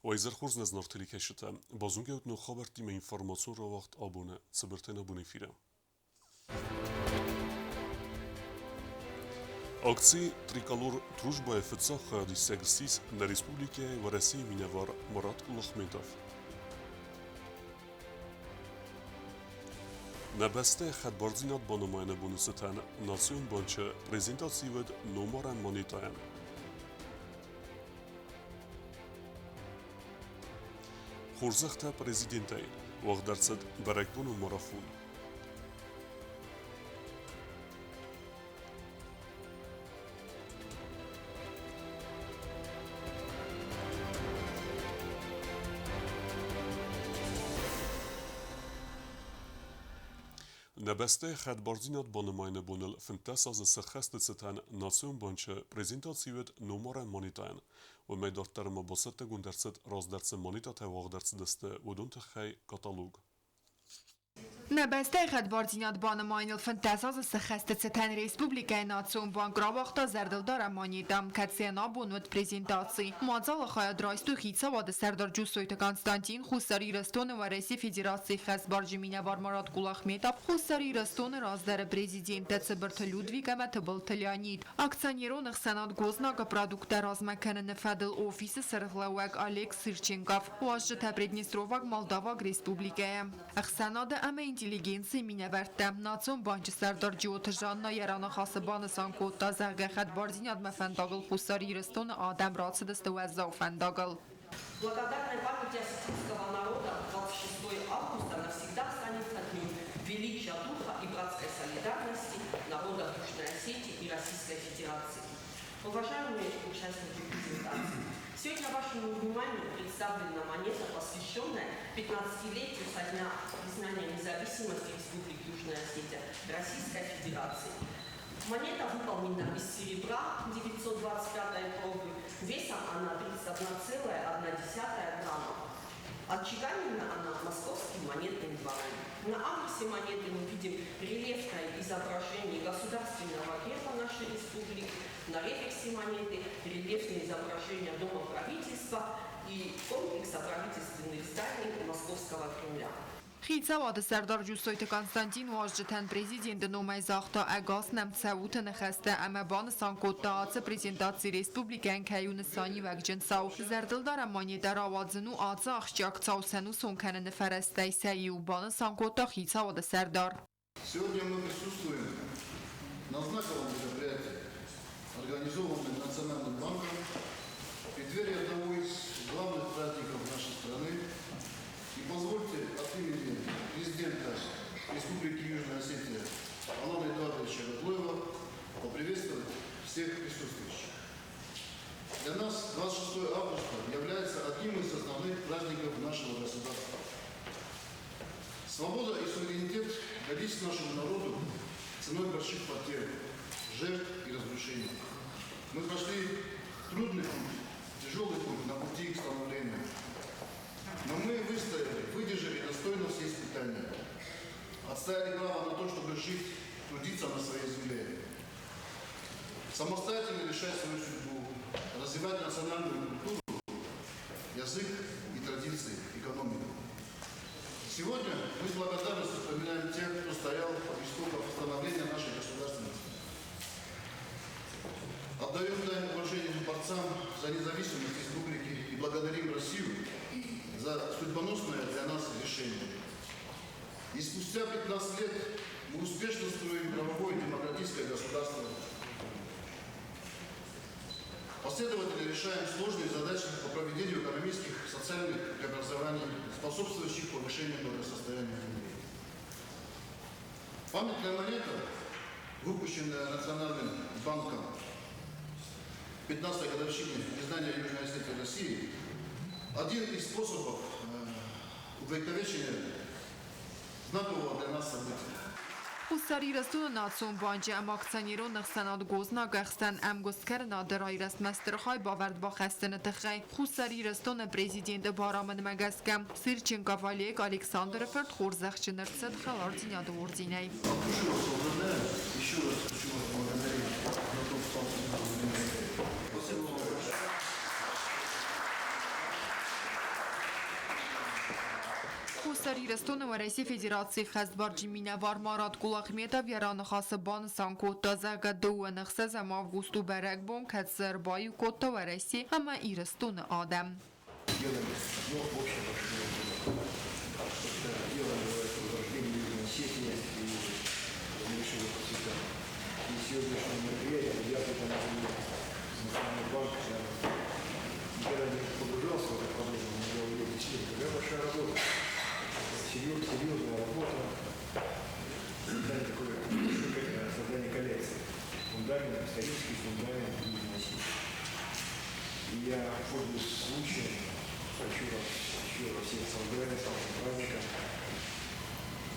Уӕ хорз нӕ зынаргъ телекӕсджытӕ! Базонгӕ ут ног хабӕрттимӕ информацион рауагъд абоны цыбыртӕй нӕ бон эфиры. Акци «Триколор Дружба»-йы фыццаг хайадисӕг ссис нӕ республикӕйы Уӕрӕсейы минӕвар Марат Кулахметов. Нӕ бӕстӕйы хӕдбардзинад банымайыны боны цытӕн Национ банчы презентаци уыд номарӕн монетӕйӕн. Хорзӕхтӕ президентӕй уагъд ӕрцыд бӕрӕгбонон марафон. Нӕ бӕстӕйы хӕдбардзинад банымайыны боныл 15 азы сӕххӕсты цытӕн Национ банчы презентаци уыд номарӕн монетӕйӕн. Уымӕй дарддӕр ма бацӕттӕгонд ӕрцыд раздӕр цы монетӕтӕ уагъд ӕрцыдысты, уыдон тыххӕй каталог. Нӕ бӕстӕйы хӕдбардзинад банымайыныл 15 азы сӕххӕсты цытӕн республикӕйы Национ банк рауагъта зӕрдылдарӕн монетӕ, кӕцыйӕн абон уыд презентаци. Мадзалы хайад райстой Хицауады сӕрдар Джусойты Константин, Хуссар Ирыстоны Уӕрӕсейы Федерацийы хӕсбарджын минӕвар Марат Кулахметов, Хуссар Ирыстоны раздӕры президенттӕ Цыбырты Людвиг ӕмӕ Тыбылты Леонид. Акционерон ӕхсӕнад Гознаг-ы продукттӕ размӕ кӕныны фӕдыл офисы сӕргълӕууӕг Олег Сырченков, уазджытӕ Приднестроваг Молдаваг Республикӕйӕ. Ӕхсӕнады ӕмӕ интеллигенцийы минӕвӕрттӕ, Национ банчы сӕрдар Джиоты Жанна йӕ раныхасы банысан кодта, зӕгъгӕ, хӕдбардзинадмӕ фӕндагыл Хуссар Ирыстоны адӕм рацыдысты уӕззау фӕндагыл. Благодарная память осетинского народа 26 августа навсегда останется днем величия духа и братской солидарности народов Южной Осетии и Российской Федерации. Уважаемые участники презентации, сегодня вашему вниманию представлена монета, посвященная 15-летию со дня признания независимости Республики Южная Осетия Российской Федерации. Монета выполнена из серебра 925 пробы. Весом она 31,1 грамма. Отчеканена она московским монетным двором. На аверсе монеты мы видим рельефное изображение государственного герба нашей республики, на реверсе монеты рельефное изображение Дома правительства и комплекса правительственных зданий Московского Кремля. Хицауады сӕрдар Джусойты Константин уазджытӕн президенты номӕй загъта ӕгас нӕм цӕуты ныхӕстӕ ӕмӕ банысан кодта ацы презентаци республикӕйӕн кӕй у нысаниуӕгджын цау. Зӕрдылдарӕн монетӕ рауадзын у ацы ахсджиаг цау сӕнусон кӕныны фӕрӕзтӕй сӕ иу, банысан кодта хицауады сӕрдар. Сегодня мы присутствуем на знаковом мероприятии, организованном Национальным банком в преддверии одного из главных праздников нашей страны. И позвольте от имени президента Республики Южная Осетия Алана Эдуардовича Гаглоева поприветствовать всех присутствующих. Для нас 26 августа является одним из основных праздников нашего государства. Свобода и суверенитет дались нашему народу ценой больших потерь, жертв и разрушений. Мы прошли трудный путь, тяжелый путь на пути к становлению. Но мы выстояли, выдержали достойно все испытания. Отстояли право на то, чтобы жить, трудиться на своей земле. Самостоятельно решать свою судьбу, развивать национальную культуру, язык и традиции, экономику. Сегодня мы с благодарностью вспоминаем тех, кто стоял у истоков становления нашей государственности. Отдаем дань уважения борцам за независимость республики и благодарим Россию за судьбоносное для нас решение. И спустя 15 лет мы успешно строим правовое демократическое государство. Последовательно решаем сложные задачи по проведению экономических, социальных преобразований, способствующих повышению благосостояния людей. Памятная монета, выпущенная Национальным банком в 15-й годовщине признания Южной Осетии России, один из способов увековечения знакового для нас события. Хуссар Ирыстоны Национ банчы ӕмӕ акционерон ӕхсӕнад Гознаг ӕхсӕн ӕмгуысткӕнынады райрӕзтмӕ стыр хайбавӕрд бахӕссыны тыххӕй Хуссар Ирыстоны президенты барамындмӕ гӕсгӕ Сырченков Олег Александры фырт хорзӕхджын ӕрцыд Хӕлардзинады орденӕй. Еще раз хочу вас поблагодарить за то, что Спасибо вам большое. Хуссар Ирыстоны Уӕрӕсейы Федерацийы хӕстбарджын минӕвар Марат Кулахметов йӕ раныхасы банысан кодта, зӕгъгӕ, 26 август у бӕрӕгбон, кӕцы ӕрбаиу кодта Уӕрӕсе ӕмӕ Ирыстоны адӕм. Делали одно общее большое дело. Это дело называется возрождение Южной Осетии и дальнейшего процветания. И сегодняшнее мероприятие, я например, Национальный банк, я никогда не погружался в эту проблему, но я увидел действительно, какая большая работа. Серьезная работа, создание такой, создание коллекции. Фундамент, исторический фундамент Южной Осетии. И я, пользуясь случаем, хочу вас еще раз всех поздравить с вашим праздником.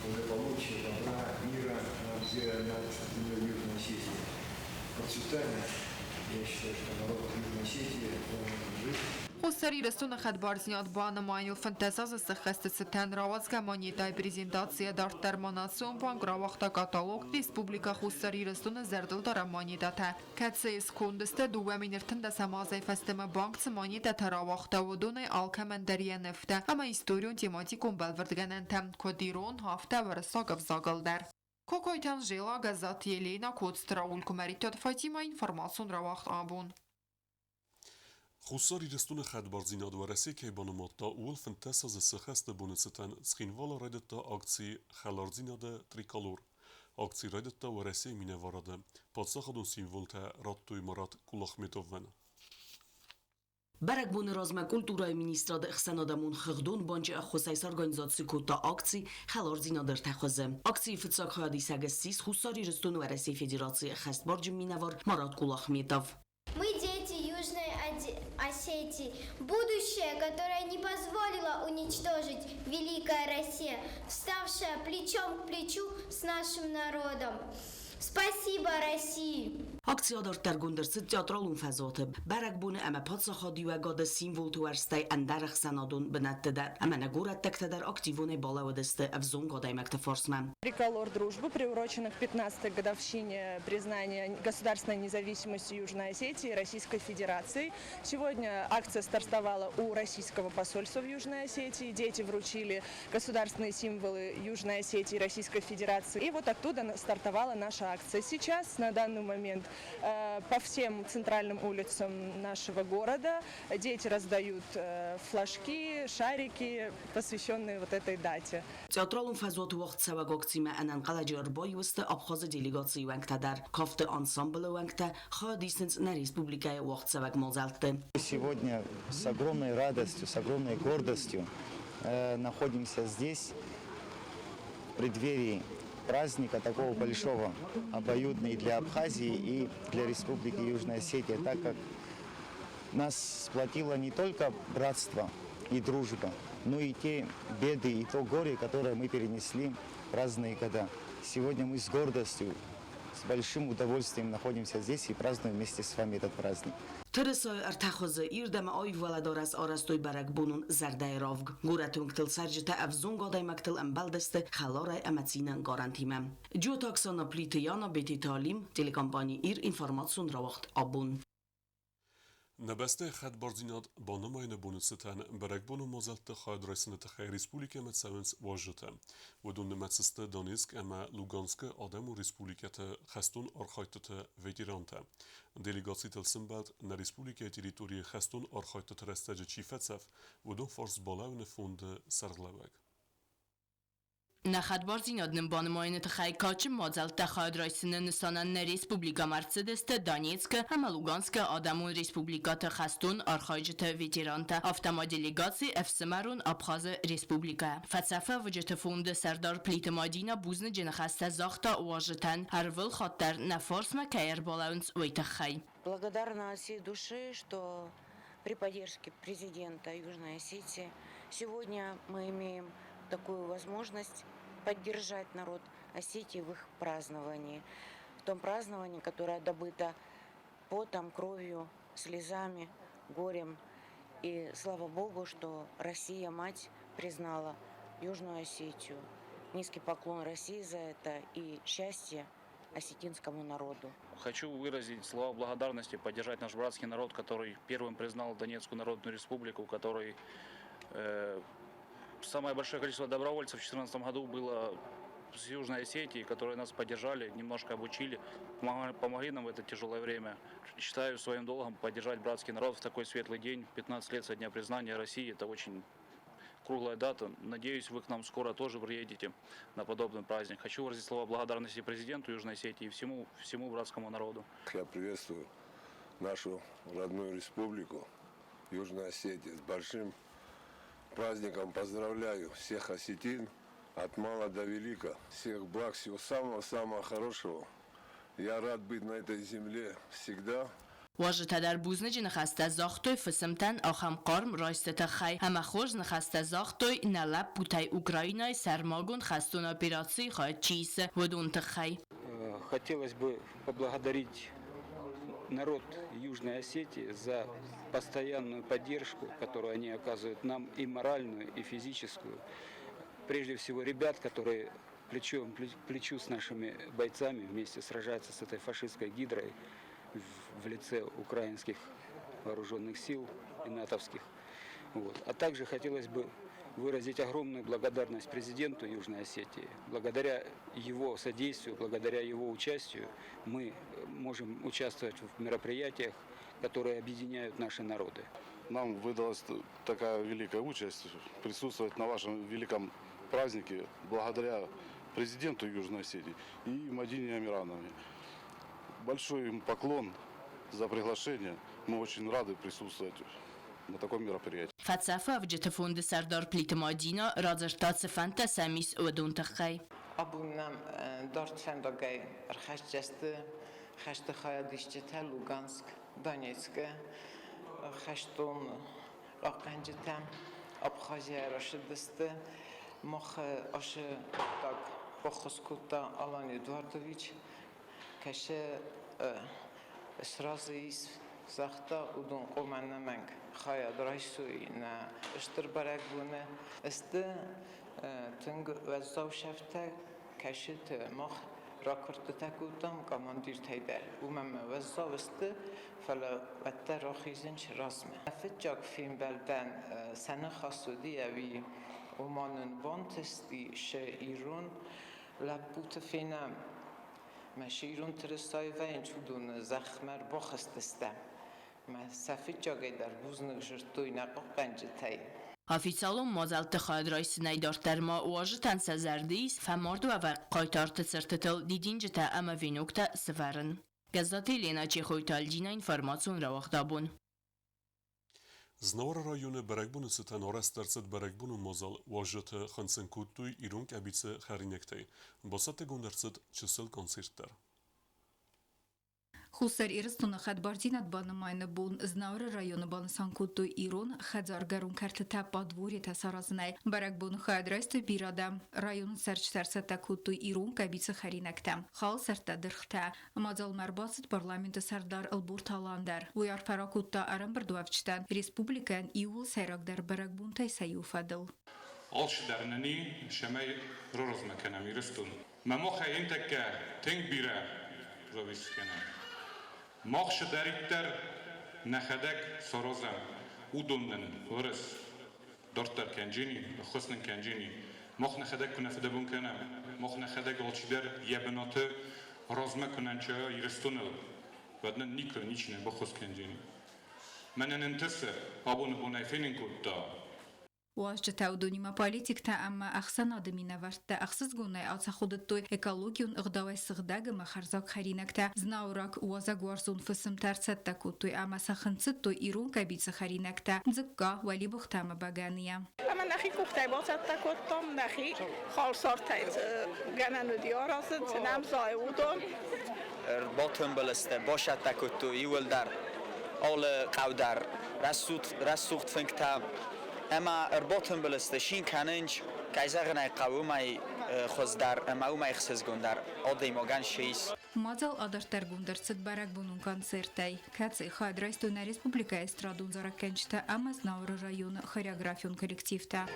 Благополучия, добра, мира над землей Южной Осетии. Процветания. Я считаю, что народ Южной Осетии должен жить. Хуссар Ирыстоны хӕдбардзинад банымайыныл 15 азы сӕххӕсты цытӕн рауадзгӕ монетӕйы презентацийӕ дарддӕр ма Национ банк рауагъта каталог Республикӕ Хуссар Ирыстоны зӕрдылдарӕн монетӕтӕ, кӕцыйы сконды сты 2013 азӕй фӕстӕмӕ банк цы монетӕтӕ рауагъта, уыдонӕй алкӕмӕн дӕр йӕ нывтӕ ӕмӕ историон-тематикон бӕлвырдгӕнӕнтӕ, куыд ирон, афтӕ уырыссаг ӕвзагыл дӕр. Кокойты Анжела, Гӕззаты Елена, Коцты Рауль, Куымӕридтаты Фатимӕ, информацион рауагъд абон. Хуссар Ирыстоны хӕдбардзинад Уӕрӕсе кӕй банымадта, ууыл 15 азы сӕххӕсты боны цытӕн Цхинвалы райдыдта акци «Хӕлардзинады триколор». Акци райдыдта Уӕрӕсейы минӕварады. Паддзахадон символтӕ радтой Марат Кулахметовӕн. Бӕрӕгбоны размӕ культурӕйы министрады ӕхсӕнадӕмон хыгъдон банчы ӕххуысӕй сорганизаци кодта акци «Хӕлардзинады ӕртӕ хуызы». Акцийы фыццаг хайадисӕг ссис Хуссар Ирыстоны Уӕрӕсейы Федерацийы ӕххӕстбарджын минӕвар Марат Кулахметов. Мы дети Южной Осетии, будущее, которое не позволило уничтожить Великая Россия, вставшая плечом к плечу с нашим народом. Спасибо России! Акци адарддӕргонд ӕрцыд театралон фӕзуаты бӕрӕгбоны ӕмӕ паддзахадиуӕгады символты уӕрстӕй ӕндӕр ӕхсӕнадон бынӕтты дӕр ӕмӕ нӕ горӕттӕгтӕ дӕр активонӕй балӕууыдысты ӕвзонг адӕймӕгты фарсмӕ. Триколор дружбы приурочена к 15-й годовщине признания государственной независимости Южной Осетии и Российской Федерации. Сегодня акция стартовала у российского посольства в Южной Осетии. Дети вручили государственные символы Южной Осетии и Российской Федерации. И вот оттуда стартовала наша акция. Сейчас, на данный момент, по всем центральным улицам нашего города дети раздают флажки, шарики, посвященные вот этой дате. Театралон фӕзуаты уагъдцӕуӕг акцимӕ ӕнӕнхъӕлӕджы ӕрбаиу сты Абхазы делегацийы уӕнгтӕ дӕр. Кафты ансамблы уӕнгтӕ хайад исынц нӕ республикӕйы уагъдцӕуӕг мадзӕлтты. Сегодня с огромной радостью, с огромной гордостью находимся здесь, в преддверии праздника такого большого, обоюдный для Абхазии и для Республики Южная Осетия, так как нас сплотило не только братство и дружба, но и те беды и то горе, которое мы перенесли в разные года. Сегодня мы с гордостью, с большим удовольствием находимся здесь и празднуем вместе с вами этот праздник. Тырысайы ӕртӕ хуызы ирд ӕмӕ аив уӕлӕдарӕс арӕзтой бӕрӕгбонон зӕрдӕйы равг. Горӕты уынгтыл цӕрджытӕ ӕвзонг адӕймӕгтыл ӕмбӕлдысты хӕларӕй ӕмӕ цинӕнкъарӕнтимӕ. Джиоты Оксана, Плиты Яна, Бететы Алим, телекомпани Ир, информацион рауагъд Абон. Нӕ бӕстӕйы хӕдбардзинад банымайыны боны цытӕн бӕрӕгбонон мадзӕлтты хайад райсыны тыххӕй республикӕмӕ цӕуынц уазджытӕ. Уыдон нымӕцы сты Донецк ӕмӕ Луганскы адӕмон республикӕты хӕстон архайдтыты ветерантӕ. Делегацитыл сымбӕлд, нӕ республикӕйы территорийы хӕстон архайдтыты рӕстӕджы чи фӕцӕф, уыдон фарс балӕууыны фонды сӕргълӕууӕг. Нӕ хӕдбардзинад нын банымайыны тыххӕй кадджын мадзӕлттӕ хайад райсыны нысанӕн нӕ республикӕмӕ ӕрцыдысты Донецкы ӕмӕ Луганскы адӕмон республикӕты хӕстон архайджыты ветерантӕ, афтӕ ма делегаци ӕфсымӕрон Абхазы республикӕ. Фӕцӕфӕвджыты фонды сӕрдар Плиты Мадинӕ бузныджы ныхӕстӕ загъта уазджытӕн, ӕрвылхатт дӕр нӕ фарсмӕ кӕй ӕрбалӕууынц, уый тыххӕй. Благодарна от всей души, что при поддержке президента Южной Осетии сегодня мы имеем такую возможность поддержать народ Осетии в их праздновании. В том праздновании, которое добыто потом, кровью, слезами, горем. И слава Богу, что Россия, мать, признала Южную Осетию. Низкий поклон России за это и счастье осетинскому народу. Хочу выразить слова благодарности, поддержать наш братский народ, который первым признал Донецкую Народную Республику, который Самое большое количество добровольцев в 2014 году было с Южной Осетии, которые нас поддержали, немножко обучили, помогли нам в это тяжелое время. Считаю своим долгом поддержать братский народ в такой светлый день. 15 лет со дня признания России – это очень круглая дата. Надеюсь, вы к нам скоро тоже приедете на подобный праздник. Хочу выразить слова благодарности президенту Южной Осетии и всему братскому народу. Я приветствую нашу родную республику Южная Осетия с большим праздником. Поздравляю всех осетин от мала до велика. Всех благ, всего самого-самого хорошего. Я рад быть на этой земле всегда. Уазджытӕ дӕр бузныджы ныхӕстӕ загътой фысымтӕн ахӕм хъарм райсты тыххӕй ӕмӕ хорз ныхӕстӕ загътой нӕ лӕппутӕй Украинӕйы сӕрмагонд хӕстон операцийы хайад чи исы, уыдон тыххӕй. Хотелось бы поблагодарить народ Южной Осетии за постоянную поддержку, которую они оказывают нам и моральную, и физическую. Прежде всего ребят, которые плечом к плечу с нашими бойцами вместе сражаются с этой фашистской гидрой в лице украинских вооруженных сил и натовских. Вот. А также хотелось бы выразить огромную благодарность президенту Южной Осетии. Благодаря его содействию, благодаря его участию мы можем участвовать в мероприятиях, которые объединяют наши народы. Нам выдалась такая великая участь присутствовать на вашем великом празднике благодаря президенту Южной Осетии и Мадине Амирановне. Большой им поклон за приглашение. Мы очень рады присутствовать на таком мероприятии. Фӕцӕфуӕвджыты фонды сӕрдар Плиты Мадинӕ радзырдта, цы фӕндтӕ сӕм ис, уыдон тыххӕй. Абон нӕм дард фӕндагӕй ӕрхӕсдзысты хӕсты хайадисджытӕ Луганск, Донецкы хӕстон хъахъхъӕнджытӕ Абхазийӕ рацыдысты. Мах ацы хъуыддаг баххуыс кодта Алан Эдуардович, кӕцы сразы ис, загъта, уыдон хъуамӕ ӕнӕмӕнг хайад райсой нӕ стыр бӕрӕгбоны. Сты тынг уӕззау сӕфтӕ, кӕсыты мах ракуырдтытӕ кодтам командиртӕй дӕр. Уымӕн ӕмӕ уӕззау сты, фӕлӕ уӕддӕр рахизынц размӕ. Фыццаг фембӕлдӕн сӕ ныхас уыди ӕви ома нын бантысти сӕ ирон лӕппуты фенӕм. Мӕ сӕ ирон тырысайы вӕййынц уыдоны зӕхмӕ ӕрбахызтыстӕм. Мӕ сӕ фыццагӕй дӕр бузныг дзырдтой нӕ хъахъхъӕнджытӕй. Официалон мадзӕлтты хайад райсынӕй дарддӕр ма уазджытӕн сӕ зӕрды ис фӕмардуӕвӕг хъайтарты цыртытыл дидинджытӕ ӕмӕ веноктӕ сывӕрын. Гӕззаты Еленӕ, Чехойты Альдинӕ, информацион рауагъдабон. Знауыры районы бӕрӕгбоны цытӕн арӕзт ӕрцыд бӕрӕгбонон мадзал уазджыты хынцын кодтой ирон къӕбицы хӕринӕгтӕй. Бацӕттӕгонд ӕрцыд чысыл концерт дӕр. Хуссар Ирыстоны хӕдбардзинад банымайыны бон Знауыры районы банысан кодтой ирон хӕдзаргӕрон кӕртытӕ подворьетӕ саразынӕй. Бӕрӕгбоны хайад райстой бирӕ адӕм. Районы цӕрджытӕ ӕрцӕттӕ кодтой ирон къӕбицы хӕринӕгтӕ, халсӕрттӕ, дыргътӕ. Мадзалмӕ ӕрбацыд парламенты сӕрдар Ӕлборты Алан дӕр. Уый арфӕ ракодта ӕрӕмбырдуӕвджытӕн республикӕйӕн иууыл сӕйрагдӕр бӕрӕгбонтӕй сӕ иуы фӕдыл. Алчидӕр нын и, цӕмӕй раразмӕ кӕнӕм Ирыстон. Мӕ махӕй ӕнтӕккӕ тынг бирӕ завис кӕнӕм. Мах цыдӕриддӕр нӕхӕдӕг саразӕм, уыдон нын уырыс дарддӕр кӕнджини, ӕххуыс нын кӕнджини. Мах нӕхӕдӕг куы нӕ фыдӕбон кӕнӕм, мах нӕхӕдӕг алчидӕр йӕ бынаты размӕ куы нӕ нчайа Ирыстоныл, уӕд нын никуы ничи нӕ баххуыс кӕндзӕни. Мӕнӕн ӕнтысы, абоны бонӕй фенын кодта. Уазджытӕ уыдонимӕ политиктӕ ӕмӕ ӕхсӕнады минӕвӕрттӕ ӕхсызгонӕй ацахуыдтой экологион ӕгъдауӕй сыгъдӕг ӕмӕ хӕрзаг хӕринӕгтӕ. Знауыраг уазӕгуарзон фысымтӕ ӕрцӕттӕ кодтой ӕмӕ сӕ хынцыдтой ирон къӕбицы хӕринӕгтӕ дзыкка, уӕлибыхтӕ ӕмӕ бӕгӕныйӕ. Ӕмӕ нӕхи къухтӕй бацӕттӕ кодтам, нӕхи халсартӕй гӕнӕн уыди аразын, цы нӕм зайы, уыдон. Ӕрбатымбыл сты, бацӕттӕ кодтой иууылдӕр алы хъӕу дӕр рӕсугъд фынгтӕ ӕмӕ ӕрбатымбыл сты цин кӕнынц, кӕй зӕгъын ӕй хъӕуы, уымӕй хуыздӕр ӕмӕ уымӕй ӕхсызгондӕр адӕймагӕн цы ис. Мадзал адарддӕргонд ӕрцыд бӕрӕгбонон концертӕй, кӕцыйы хайад райстой нӕ республикӕйы эстрадон зарӕггӕнджытӕ ӕмӕ Знауыры районы хореографион коллективтӕ.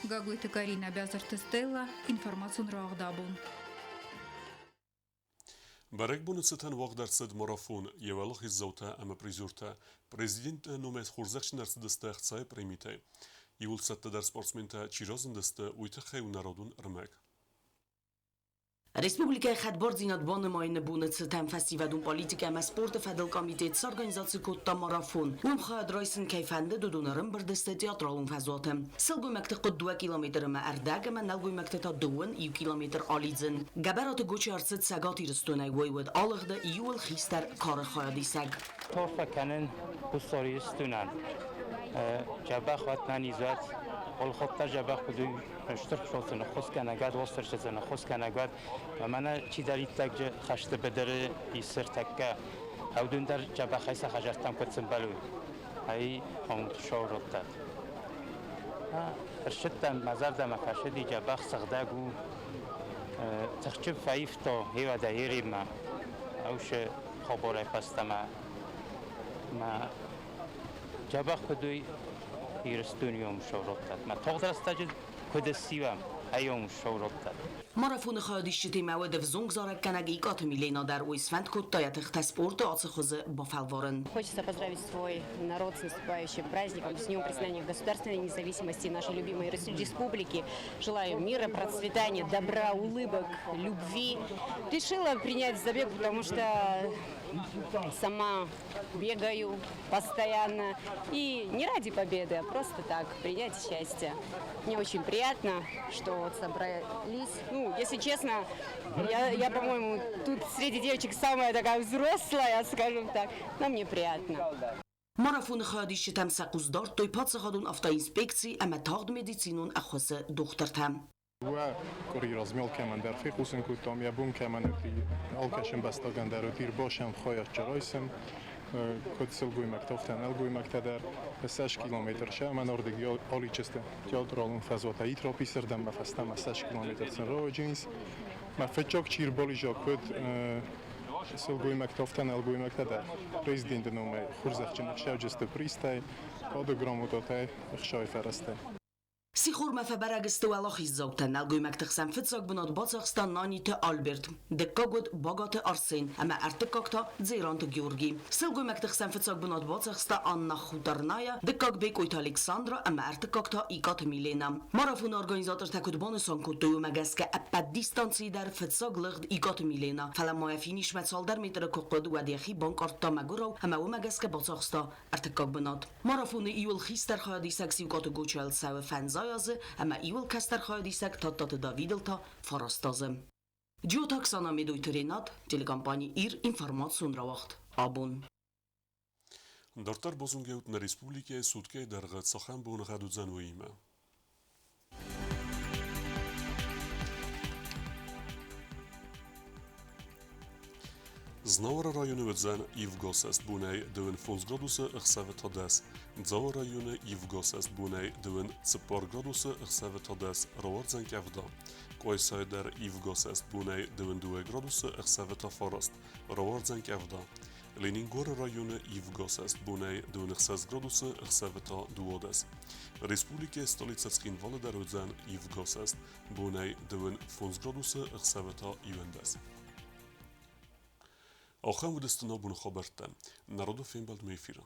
Гаглойты Карина, Бязырты Стелла, информацион рауагъдабон. Бӕрӕгбоны цытӕн уагъд ӕрцыд марафон йӕ уӕлахиздзаутӕ ӕмӕ призертӕ Президенты номӕй хорзӕхджын ӕрцыдысты ӕхцайы премитӕй. Иууыл цӕттӕдӕр спортсментӕ чи разындысты, уый тыххӕй у народон ӕрмӕг. Республикӕйы хӕдбардзинад банымайыны боны цытӕн фӕсивӕдон политикӕ ӕмӕ спорты фӕдыл комитет сорганизаци кодта марафон. Уым хайад райсын кӕй фӕндыд, уыдон ӕрӕмбырд сты театралон фӕзуаты. Сылгоймӕгты хъуыд 2 километры ӕмӕ ӕрдӕг ӕмӕ нӕлгоймӕгты та 2,5 километр алидзын. Гӕбӕраты Гочи ӕрцыд Цӕгат Ирыстонӕй, уый уыд алыгъды иууыл хистӕр кары хайадисӕг. Арфӕ кӕнын Хуссар Ирыстонӕн. Дзӕбӕх уӕд нӕ уӕд, алхатт дзӕбӕх куыд стыр хцауты ныххуыс кӕнӕгад, уастырджыты ныххуыс кӕнӕгад. Мӕнӕ чидӕриддӕр хӕсты быдыры ис ӕртӕккӕ, уыдон дӕр дзӕбӕхӕй сӕ хӕдзӕрттӕм куыд сӕмбӕлой, ай сауроттат. Ӕрцыдтӕн, мӕ зӕрдӕмӕ фӕцыди, дзӕбӕх сыгъдӕг у. Тыхджын фӕивта хевӕдӕ еремӕ, ӕусы хабарӕй фӕстӕмӕ. Мӕ дзӕбӕх куыд уый Ирыстоны ом сауроттат. Мӕ тагъд рӕстӕджы куыд ссивӕм, ай ом сауроттат. Марафоны хайадисджытимӕ уыд ӕвзонг зарӕггӕнӕг Икъаты Милена дӕр, уый сфӕнд кодта йӕ тыхтӕ спорты ацы хуызы бафӕлварын. Хочется поздравить свой народ с наступающим праздником, с Днем признания государственной независимости нашей любимой республики. Желаю мира, процветания, добра, улыбок, любви. Решила принять забег, потому что сама бегаю постоянно. И не ради победы, а просто так, принять счастье. Мне очень приятно, что вот собрались. Ну, если честно, я, по-моему, тут среди девочек самая такая взрослая, скажем так. Но мне приятно. Марафоны хайадисджытӕм сӕ хъус дардтой паддзахадон автоинспекци ӕмӕ тагъд медицинон ӕххуысы дохтыртӕ. 2 къуыри размӕ алкӕмӕн дӕр фехъусын кодтам, йӕ бон кӕмӕн уыди, алкӕцы ӕмбӕстагӕн дӕр уыди ӕрбацӕуӕн хайад райсын, куыд сылгоймӕгтӕ, афтӕ нӕлгоймӕгтӕ дӕр. 100 километр сӕ ӕмӕ ардыгӕй алидздзысты театралон фӕзуатӕй Итраписы рдӕм ӕмӕ фӕстӕмӕ 100 километр сын рауайдзӕнис. Мӕ фыццаг чи ӕрбалидза, куыд сылгоймӕгтӕ, афтӕ нӕлгоймӕгтӕ дӕр президенты номӕй хорзӕхджын ӕрцӕудзысты призтӕй, кады грамотатӕй, ӕхцайы фӕрӕзтӕй. Сихормӕ фӕбӕрӕг сты уӕлахиздзаутӕ. Нӕлгоймӕгты хсӕн фыццаг бынат бацахста Наниты Альберт. Дыккаг уыд Багаты Арсен ӕмӕ ӕртыккаг та Дзеранты Георгий. Сылгоймӕгты хсӕн фыццаг бынат бацахста Анна Хуторная, дыккаг Бекъойты Александра ӕмӕ ӕртыккаг та Икъаты Милена. Марафоны организатортӕ куыд банысан кодтой, уымӕ гӕсгӕ ӕппӕт дистанцийы дӕр фыццаг лыгъд Икъаты Милена. Фӕлӕ ма йӕ финишмӕ цалдӕр метры куы хъуыд, уӕд йӕхи банкъардта мӕгуырау ӕмӕ уымӕ гӕсгӕ бацахста ӕртыккаг бынат. Марафоны иууыл хистӕр хайадисӕг Сиукъаты Гочайыл цӕуы 50 азы ӕмӕ иууыл кӕстӕр хайадисӕг Тадтаты Давидыл та 9 азы. Джиоты Оксана, Медойты Ренат, телекомпани «Ир», информацион рауагъд «Абон». Дарддӕр базонгӕут нӕ республикӕйы суткӕйы дӕргъы цахӕм боныгъӕд уыдзӕн, уыимӕ. Знауыры районы уыдзӕн ивгӕсӕст бонӕй 25 градусы, ӕхсӕвы та 10. Дзауы районы ивгӕсӕст бонӕй 24 градусы, ӕхсӕвы та 10, рауардзӕн къӕвда. Къуайсайы дӕр ивгӕсӕст бонӕй 22 градусы, ӕхсӕвы та 9, рауардзӕн къӕвда. Ленингоры районы ивгӕсӕст бонӕй 26 градусы, ӕхсӕвы та 12. Республикӕйы столицӕ Цхинвалы дӕр уыдзӕн ивгӕсӕст бонӕй 25 градусы, ӕхсӕвы та 11. Ахӕм уыдысты нӕ абоны хабӕрттӕ. Народы фембӕлдмӕ эфиры.